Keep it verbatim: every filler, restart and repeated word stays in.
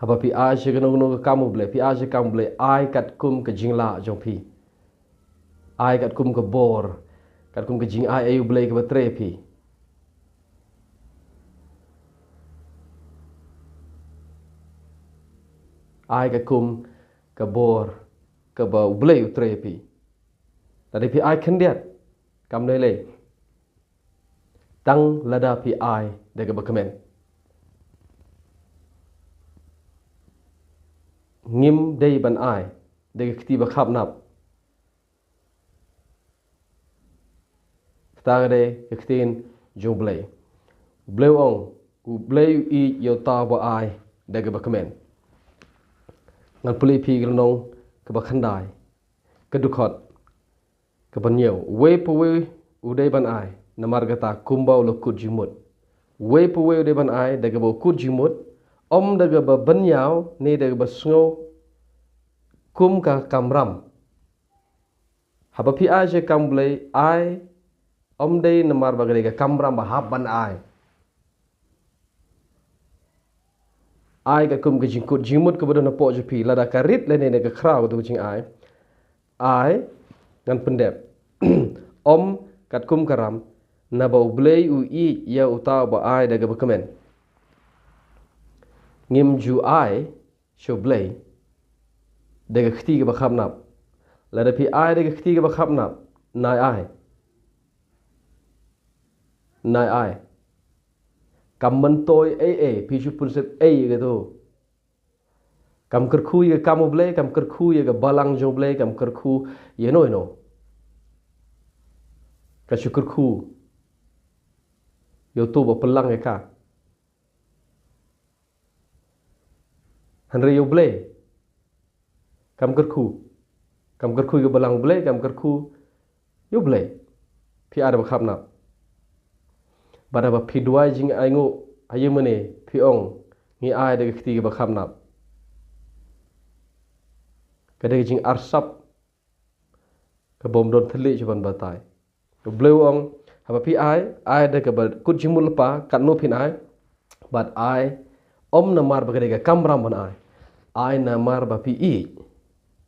Haba phi ai sha kano kano ka kam U Blei, phi ai sha ka kam U Blei, ai katkum ka jinglah jong phi. Ai katkum ka bor, katkum ka jingai ei U Blei kaba trei phi. Ai katkum ka bor kaba U Blei u trei phi. Lada phi ai khyndiat, kam dei lei. Tang lada phi ai da kaba kmen. Ngim dei ban ai da ka kti ba khapnap. Kata ka dei ka ktien jong U Blei. U Blei u ong, U Blei u ïeit ïa uta uba ai da kaba kmen. Ngan pule phi ka lynnong kaba khyndai, ka dkhot kaba hynñiew. Uwei pa uwei u dei ban ai namar kata kumba u la kut jingmut. Uwei pa uwei u dei ban ai da kaba u kut jingmut, ym da kaba bynñiaw ne da kaba sngew kum ka kamram. Haba phi ai sha ka kam U Blei, ai ym dei namar ba ka dei ka kamram ba hap ban ai. Ai katkum ka jingkut jingmut kaba don hapoh jong phi, lada ka rit lane ka khraw katu ka jingai. Ai, ngan pyndep. Ym katkum ka ram, naba U Blei u ïeit ïa uta uba ai da kaba kmen. Ngim ju ai sha U Blei da ka kti kaba khapnap. Lada phi ai da ka kti kaba khapnap, nai ai. Nai ai. Kam myntoi ei ei, phi shu pynsep ei ïa katu. Kam kyrkhu ïa ka kam U Blei, kam kyrkhu ïa ka balang jong U Blei, kam kyrkhu ïa no ïa no. Ka shu kyrkhu ïa uto ba pynlang ïa ka. Hynrei ïa U Blei kam kyrkhu. Kam kyrkhu ïa ka balang U Blei, kam kyrkhu ïa U Blei. Phi ai da kaba khapnap. Bad haba phi duwai jingainguh ha ïingmane, phi ong, ngi ai da ka kti kaba khapnap. Ka dei ka jingarsap kaba ym don thylliej shuh ban batai. U Blei u ong, haba phi ai, ai da kaba kut jingmut lypa, katno phin ai. Bad ai ym namar ba ka dei ka kamram ban ai. Ai namar ba phi ïeit.